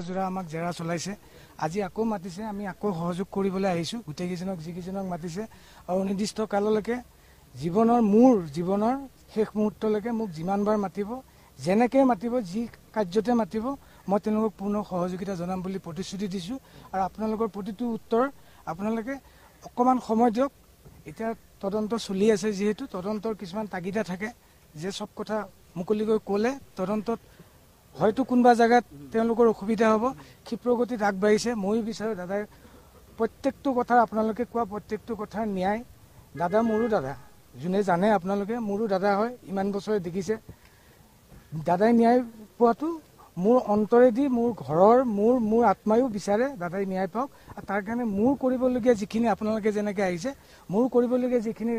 জোৰা আমাক জেৰা চলাইছে, আজি আকৌ মাতিছে, আমি আকৌ সহযোগ কৰিবলৈ আহিছোঁ গোটেইকেইজনক যিকেইজনক মাতিছে। আৰু নিৰ্দিষ্ট কাললৈকে জীৱনৰ মোৰ জীৱনৰ শেষ মুহূৰ্তলৈকে মোক যিমানবাৰ মাতিব, যেনেকৈ মাতিব, যি কাৰ্যতে মাতিব, মই তেওঁলোকক পূৰ্ণ সহযোগিতা জনাম বুলি প্ৰতিশ্ৰুতি দিছোঁ। আৰু আপোনালোকৰ প্ৰতিটো উত্তৰ আপোনালোকে অকণমান সময় দিয়ক। এতিয়া তদন্ত চলি আছে, যিহেতু তদন্তৰ কিছুমান তাগিদা থাকে যে চব কথা মুকলিকৈ ক'লে তদন্তত হয়তো কোনোবা জেগাত তেওঁলোকৰ অসুবিধা হ'ব। ক্ষিপ্ৰগতিত আগবাঢ়িছে। ময়ো বিচাৰোঁ দাদাই প্ৰত্যেকটো কথাৰ, আপোনালোকে কোৱা প্ৰত্যেকটো কথাৰ ন্যায়, দাদা মোৰো দাদা, যোনে জানে আপোনালোকে মোৰো দাদা হয়, ইমান বছৰে দেখিছে। দাদাই ন্যায় পোৱাটো মোৰ অন্তৰেদি, মোৰ ঘৰৰ, মোৰ আত্মায়ো বিচাৰে দাদাই ন্যায় পাওক। আৰু তাৰ কাৰণে মোৰ কৰিবলগীয়া যিখিনি, আপোনালোকে যেনেকৈ আহিছে, মোৰ কৰিবলগীয়া যিখিনি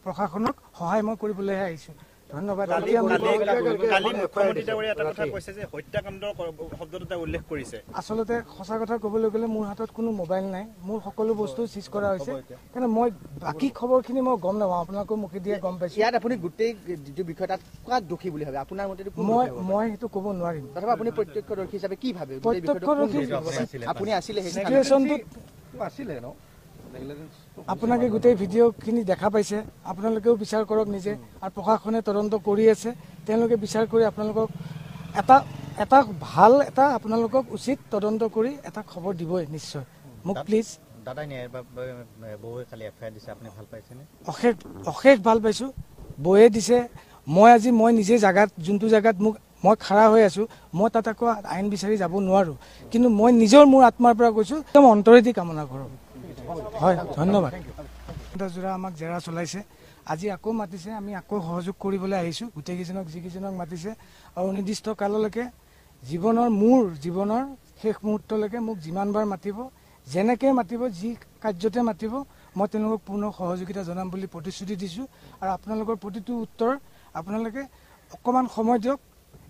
প্ৰশাসনক সহায় মই কৰিবলৈহে আহিছোঁ। ধন্যবাদ। আচলতে সঁচা কথা ক'বলৈ গ'লে মোৰ হাতত কোনো মোবাইল নাই, মোৰ সকলো বস্তু চিজ কৰা হৈছে। কাৰণে মই বাকী খবৰখিনি মই গম নাপাওঁ, আপোনালোকৰ মুখেদিয়ে গম পাইছোঁ। ইয়াত আপুনি গোটেই যিটো বিষয় তাত কাক দোষী বুলি ভাবে আপোনাৰ মতে? মই সেইটো ক'ব নোৱাৰিম। তথাপি আপুনি প্ৰত্যক্ষদৰ্শী হিচাপে কি ভাবে? প্ৰত্যক্ষদৰ্শী আপুনি আছিলে সেই চিটুৱেশ্যনটোত আছিলে ন? আপোনালোকে গোটেই ভিডিঅ'খিনি দেখা পাইছে, আপোনালোকেও বিচাৰ কৰক নিজে। আৰু প্ৰশাসনে তদন্ত কৰি আছে, তেওঁলোকে বিচাৰ কৰি আপোনালোকক এটা এটা ভাল এটা আপোনালোকক উচিত তদন্ত কৰি এটা খবৰ দিবই নিশ্চয়। মোক প্লিজ। দাদাই ন্যায়ৰ বাবে বৌৱে কালি এফআইআৰ দিছে, আপুনি ভাল পাইছেনে? অশেষ অশেষ ভাল পাইছোঁ। বৌয়ে দিছে। মই আজি মই নিজে জেগাত, যোনটো জেগাত মোক মই খাৰা হৈ আছোঁ, মই তাত আকৌ আইন বিচাৰি যাব নোৱাৰোঁ। কিন্তু মই নিজৰ মোৰ আত্মাৰ পৰা কৈছোঁ, একদম অন্তৰেদি কামনা কৰোঁ। হয়, ধন্যবাদ। জোৰা আমাক জেৰা চলাইছে, আজি আকৌ মাতিছে, আমি আকৌ সহযোগ কৰিবলৈ আহিছোঁ গোটেইকেইজনক যিকেইজনক মাতিছে। আৰু নিৰ্দিষ্ট কাললৈকে জীৱনৰ মোৰ জীৱনৰ শেষ মুহূৰ্তলৈকে মোক যিমানবাৰ মাতিব, যেনেকৈ মাতিব, যি কাৰ্যতে মাতিব, মই তেওঁলোকক পূৰ্ণ সহযোগিতা জনাম বুলি প্ৰতিশ্ৰুতি দিছোঁ। আৰু আপোনালোকৰ প্ৰতিটো উত্তৰ আপোনালোকে অকণমান সময় দিয়ক।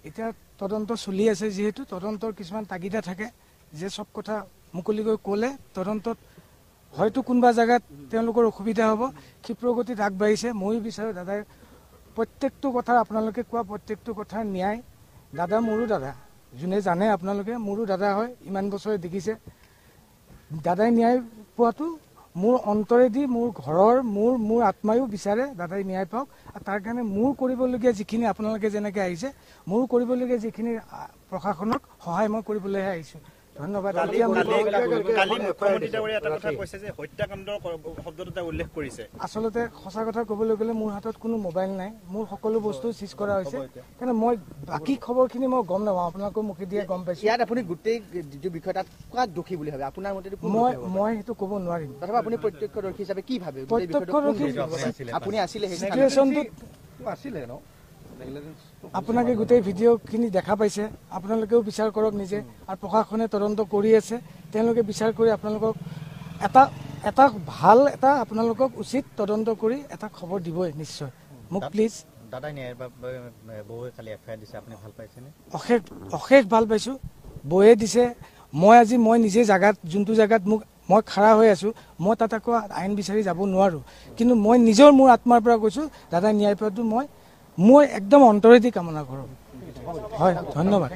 এতিয়া তদন্ত চলি আছে, যিহেতু তদন্তৰ কিছুমান তাগিদা থাকে যে চব কথা মুকলিকৈ ক'লে তদন্তত হয়তো কোনোবা জেগাত তেওঁলোকৰ অসুবিধা হ'ব। ক্ষিপ্ৰগতিত আগবাঢ়িছে। ময়ো বিচাৰোঁ দাদাই প্ৰত্যেকটো কথাৰ, আপোনালোকে কোৱা প্ৰত্যেকটো কথাৰ ন্যায়, দাদা মোৰো দাদা, যোনে জানে আপোনালোকে মোৰো দাদা হয়, ইমান বছৰে দেখিছে। দাদাই ন্যায় পোৱাটো মোৰ অন্তৰেদি, মোৰ ঘৰৰ, মোৰ আত্মায়ো বিচাৰে দাদাই ন্যায় পাওক। আৰু তাৰ কাৰণে মোৰ কৰিবলগীয়া যিখিনি, আপোনালোকে যেনেকৈ আহিছে, মোৰ কৰিবলগীয়া যিখিনি প্ৰশাসনক সহায় মই কৰিবলৈহে আহিছোঁ। ধন্যবাদ। আচলতে সঁচা কথা ক'বলৈ গ'লে মোৰ হাতত কোনো মোবাইল নাই, মোৰ সকলো বস্তু চিজ কৰা হৈছে। কাৰণে মই বাকী খবৰখিনি মই গম নাপাওঁ, আপোনালোকৰ মুখেদিয়ে গম পাইছোঁ। ইয়াত আপুনি গোটেই যিটো বিষয় তাত কাক দোষী বুলি ভাবে আপোনাৰ মতে? মই সেইটো ক'ব নোৱাৰিম। তথাপি আপুনি প্ৰত্যক্ষদৰ্শী হিচাপে কি ভাবে? প্ৰত্যক্ষদৰ্শী আপুনি আছিলে সেই চিটুৱেশ্যনটোত আছিলে ন? আপোনালোকে গোটেই ভিডিঅ'খিনি দেখা পাইছে, আপোনালোকেও বিচাৰ কৰক নিজে। আৰু প্ৰশাসনে তদন্ত কৰি আছে, তেওঁলোকে বিচাৰ কৰি আপোনালোকক এটা এটা ভাল এটা আপোনালোকক উচিত তদন্ত কৰি এটা খবৰ দিবই নিশ্চয়। মোক প্লিজ। দাদাই ন্যায়ৰ বাবে বৌৱে কালি এফআইআৰ দিছে, আপুনি ভাল পাইছেনে? অশেষ অশেষ ভাল পাইছোঁ। বৌয়ে দিছে। মই আজি মই নিজে জেগাত, যোনটো জেগাত মোক মই খাৰা হৈ আছোঁ, মই তাত আকৌ আইন বিচাৰি যাব নোৱাৰোঁ। কিন্তু মই নিজৰ মোৰ আত্মাৰ পৰা কৈছোঁ, দাদাই ন্যায় পোৱাটো মই একদম অন্তৰেদি কামনা কৰোঁ। হয়, ধন্যবাদ।